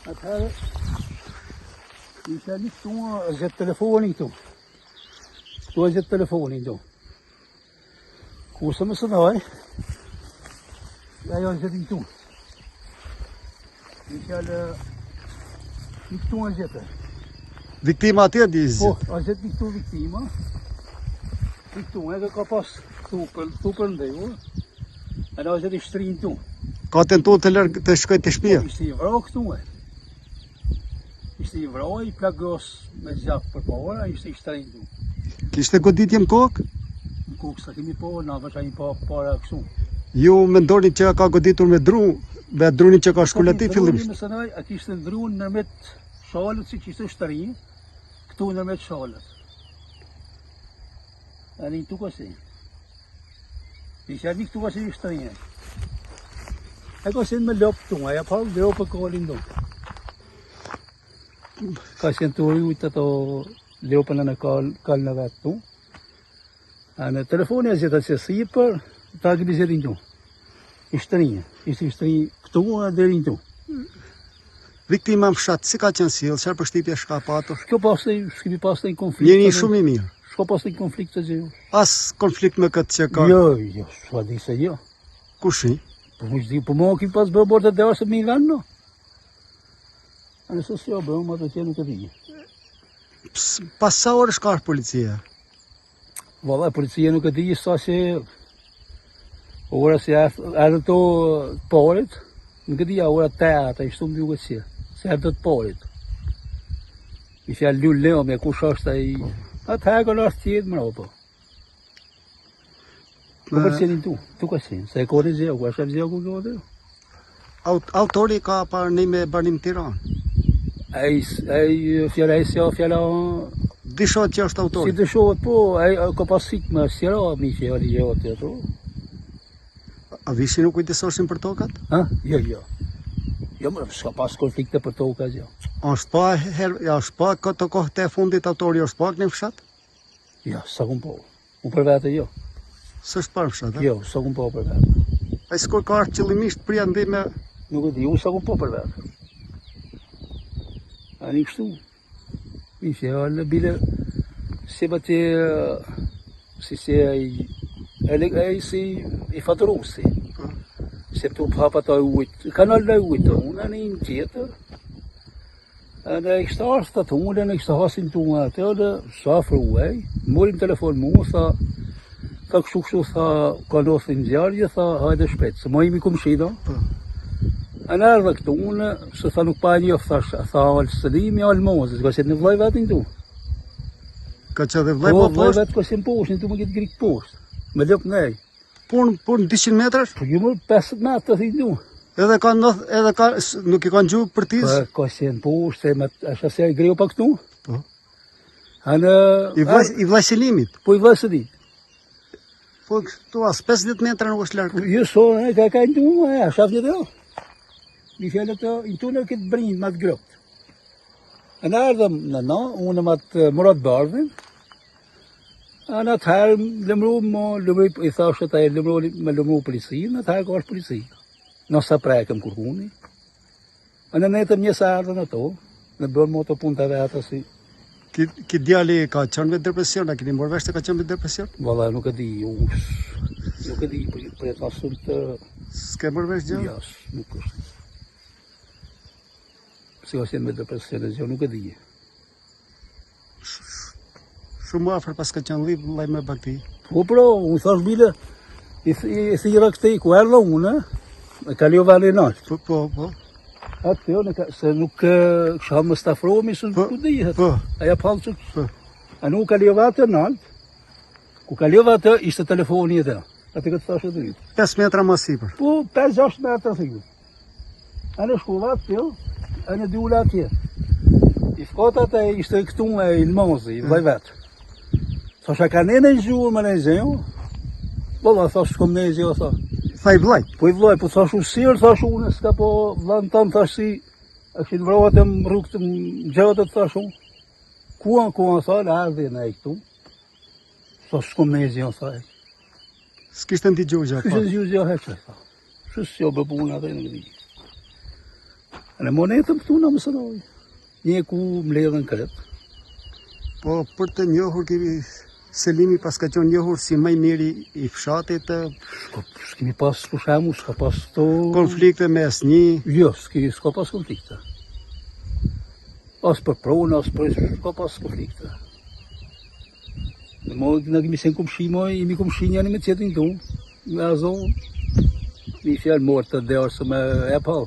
Atëherë, isha një këtu, është telefoni këtu. Këtu është telefoni këtu. Ku se më sënoj, ja jo është këtu. Isha lë, një këtu është gjetë. Viktima atje di Po, është një këtu viktima. Një këtu, edhe ka pas thupën, thupën ndeu. Edhe është i shtrin këtu. Ka tentu të larg të shkoj te shtëpia. Ishte i vra këtu e. Ishte i vra, i plagos me gjak për para, ishte i shtrin këtu. Kishte goditje në kokë? Në kokë s'e kemi pa, na veç ai pa para kështu. Ju mendoni që ka goditur me dru, me drunin që ka shkull aty fillimisht? Më sënoj, a kishte drun nërmjet shalët, si kishte shtrin, këtu nërmjet shalët. A një këtu ka si. Isha një këtu ka si i shtrin. E ka qenë me lopë këtu, a ja pa lopë kalin do. Ka qenë të ujtë ato lopën në kal, kal në vetë këtu. A në telefoni e gjitha që sipër, ta kemi gjetë këtu. I shtrin, ishte i shtrin këtu e deri këtu. Viktima në fshat, si ka qenë sjellë, çfarë përshtypje ka patur? S'ka pas një, s'kemi pas një konflikt. Njeri shumë i mirë. S'ka pas një konflikt të gjë. As konflikt me këtë që ka. Jo, jo, s'ka di se jo. Kush i? Po më di, po më ki pas bërë borë të dërë se me i vend, no. A nëse s'jo bërë, më të tjerë nuk e di. Pas sa orësh ka ardhur policia? Valla, policia nuk e di sa që ora si erdhën të parit, nuk e di a ora te ata, ishtu më duket si, se erdhën të parit. I fjalë lulë leo me kush është ai, atëherë ka ardhë tjetë më po. Po për qenin tu, tu ka qenë, se e ka në gjeo, ku është e gjeo ku ka dhe? Autori ka parë një me banim Tiranë. Ai, ai, fjala ai si fjala... Dyshohet që është autori. Si dyshohet, po, ai ka pas sik me sira, mi që ali gjeo të ato. A vishin nuk kujdesoshin për tokat? Ha? Jo, jo. Jo, më s'ka pas konflikte për tokat, jo. Është pa her, ja, është pa këto kohë të fundit autori është pa në fshat? Jo, s'e kum pa. U për vete, jo. S'është parë në fshat, Jo, s'e kum pa për vete. Ai sikur ka ardhur qëllimisht prej andej me Nuk e di, unë s'e kum pa për vete. A një kështu? Një fjalë, bile, si më të, si si ai, ai si i faturusi. Po. Se tu hapa të ujt, kanal dhe ujt, unë në një tjetër, Edhe i kishte ardhë të tunë, në kishte hasin tunë atë, edhe sa afru e, mori në telefon mua, tha, tha kështu kështu, tha, ka ndodhë një ngjarje, tha, hajde shpejt, se ma imi komshi do. Po. E në erdhe këtu, unë, se tha nuk pa e njoh, tha, tha, alë Selimi, alë Mozës, ka qenë një vllai vetë në tu. Ka qenë dhe vllai po, po vllai poshtë? vetë ka qenë poshtë, në tu me këtë grykë poshtë, me lopë nej. Pun, pun 200 metrash? Po jo më 50 metra të nu. Edhe ka ndodh, edhe ka nuk i kanë gju për tiz? Po ka qenë poshtë, se me është se ai greu pak këtu. Po. Anë i vllai i vllai Selimit. Po i vllai Selimit. Po këtu as 50 metra nuk është larg. Jo so, e ka ka ndu, e a shaf një Mi fjalë të intu në këtë brin më të gropt. Në erdhëm në në, unë me atë Murat Bardhin, A në atëherë lëmru, më lëmru, i thashë ata e lëmru, me lëmru policinë, atëherë ka është policia. Nëse prekëm kurkuni. A në netëm një sa erdhën ato, në bërë më ato punë të veta si... Ki, ki djali ka qenë me depresion, a keni marrë vesh se ka qenë me depresion? Valla, nuk e di, unë nuk e di, për, për e pasur të... S'ke marrë vesh gjë? Jo, nuk është. Si ka qenë me depresion, e gjë, nuk e di. Shumë afër pas ka qenë dhip vllai me bagëti. Po pro, unë thash bile, i, i, i thira këtej, ku erdha unë, e kalova në nalt. Po, po, po. Atë jo, ka, se nuk kisha më stafromi, se po, nuk dihet. Po. A ja palë që... Po. A nuk kalova atë nalt, ku kalova atë, ishte telefoni e të. Atë këtë thashë të 5 metra më sipër. Po, 5-6 metra sipër. A në shkova aty, a në dula atje. I fkota të ishte këtu me Ilmozi, i vllai vet. Thosha ka ne në gjurë më në gjë. Po valla thash s'kom në gjë tha. Tha i vllai. Po i vllai, po thash u sirë, thash unë s'ka po vllan tam thash si e kishin vrarë atë në rrugë të gjërat të thash unë. Ku an ku an tha, la erdhi në këtu. Thash s'kom në gjë tha. S'kishte ndëgjuar gjë. S'kishte ndëgjuar gjë hiç tha. Shu si o bë puna dhe nuk di. Në monetëm këtu në mësëroj. Një ku mbledhën krejt. Po për të njohur kemi Selimi paska qenë njohur si më i miri i fshatit të S'ka, s'kemi pas për shembull, s'ka pas to konflikte me asnjë. Jo, s'ki, s'ka pas konflikte. As për pronë, as për s'ka pas konflikte. Në mo, në kemi sen komshi, mo, jemi komshi njëri me tjetrin këtu, me azo, një fjalë morë të dërë së me e pa.